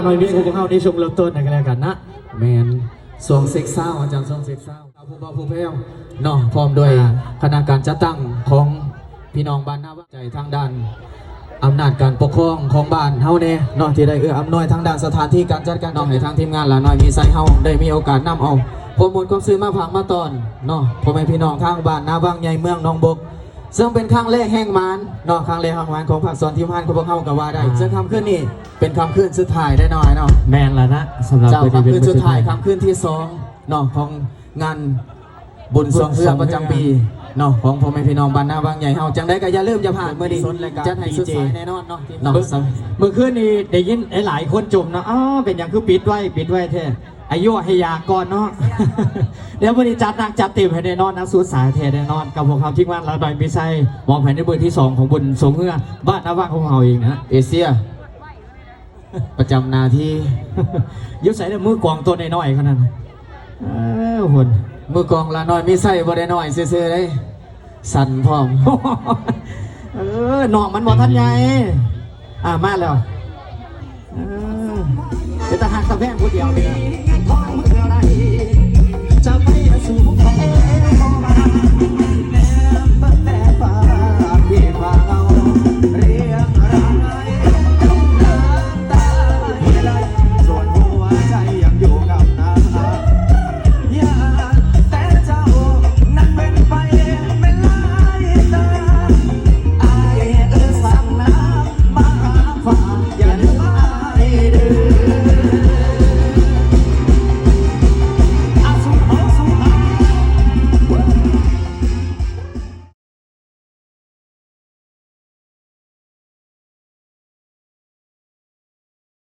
ໜ້ອຍມີຂອງພວກເຮົາໃນຊ່ວງເລີ່ມຕົ້ນໃຫ້ກັນແລ້ວກັນນະ. ແມ່ນ ຊ່ວງເຊັກຊາວ ອາຈານ ຊ່ວງເຊັກຊາວ ຜູ້ບ່າວຜູ້ແພ້ວເນາະ ພ້ອມດ້ວຍຄະນະການຈັດຕັ້ງຂອງພີ່ນ້ອງບ້ານນາວັງໃຈ ທາງດ້ານອຳນາດການປົກຄອງຂອງບ້ານເຮົາແດ່ເນາະ ທີ່ໄດ້ເອື້ອອຳນວຍທາງດ້ານສະຖານທີ່ການຈັດການເນາະ ໃຫ້ທາງທີມງານຫຼານ້ອຍມີໄຊເຮົາໄດ້ມີໂອກາດນຳເອົາຂໍ້ມູນຄວາມຊື່ມາຝາກມາຕ້ອນເນາະ ພໍ່ແມ່ພີ່ນ້ອງທາງບ້ານນາວັງໃຫຍ່ ເມືອງໜອງບົກ ເຊິ່ງເປັນຄັ້ງແລກແຫ່ງໝານເນາະ ຄັ້ງແລກແຫ່ງໝານຂອງພາກສ່ວນທີມງານຂອງພວກເຮົາກໍວ່າໄດ້ ອ່າ ເຊິ່ງຄ່ຳຄືນນີ້ເປັນຄ່ຳຄືນສຸດທ້າຍໄດ້ນ້ອຍເນາະ. ແມ່ນລະນະ ສຳລັບ ເຈົ້າ ຄ່ຳຄືນສຸດທ້າຍ ຄ່ຳຄືນທີສອງເນາະ ຂອງງານບຸນຊ່ວງເຮືອປະຈຳປີເນາະ ຂອງພໍ່ແມ່ພີ່ນ້ອງບ້ານນາວັງໃຫຍ່ເຮົາ. ຈັ່ງໃດກໍຢ່າລືມຢ່າພາດ ມື້ນີ້ຈັດໃຫ້ສຸດສາຍແນ່ນອນເນາະ ເນາະ. ເມື່ອ ເມື່ອຄືນນີ້ໄດ້ຍິນຫຼາຍໆຄົນຈົ່ມເນາະ ອ້າວ ເປັນຫຍັງຄືປິດໄວ້ ປິດໄວ້ແທ້ ອາຍຸໃຫ້ຢາກ່ອນເນາະ. ດຽວມື້ນີ້ຈັດໜັກຈັດເຕັມໃຫ້ແນ່ນອນນະ ສຸດສາຍແທ້ແນ່ນອນ ກັບພວກເຮົາທີມງານລາວນ້ອຍມີໄຊ ມອບໃຫ້ໃນມື້ທີສອງຂອງບຸນຊ່ວງເຮືອບ້ານນາວັງຂອງເຮົາເອງນະ. ເອເຊຍ ປະຈຳໜ້າທີ່ ຢູ່ໃສລະ ມືກອງຕົວນ້ອຍໆຂະໜາດນັ້ນ. ເອີ ພຸ້ນ ມືກອງລານ້ອຍມີໄຊບໍ່ໄດ້ນ້ອຍຊື່ໆເດ້ ສັ່ນພ້ອມ. ເອີ ນ້ອງມັນບໍ່ທັນໃຫຍ່. ອ່າ ມາແລ້ວ. ເອີ ເປັນຕາຮັກຕາແພງຜູ້ດຽວນີ້ນະ. ເ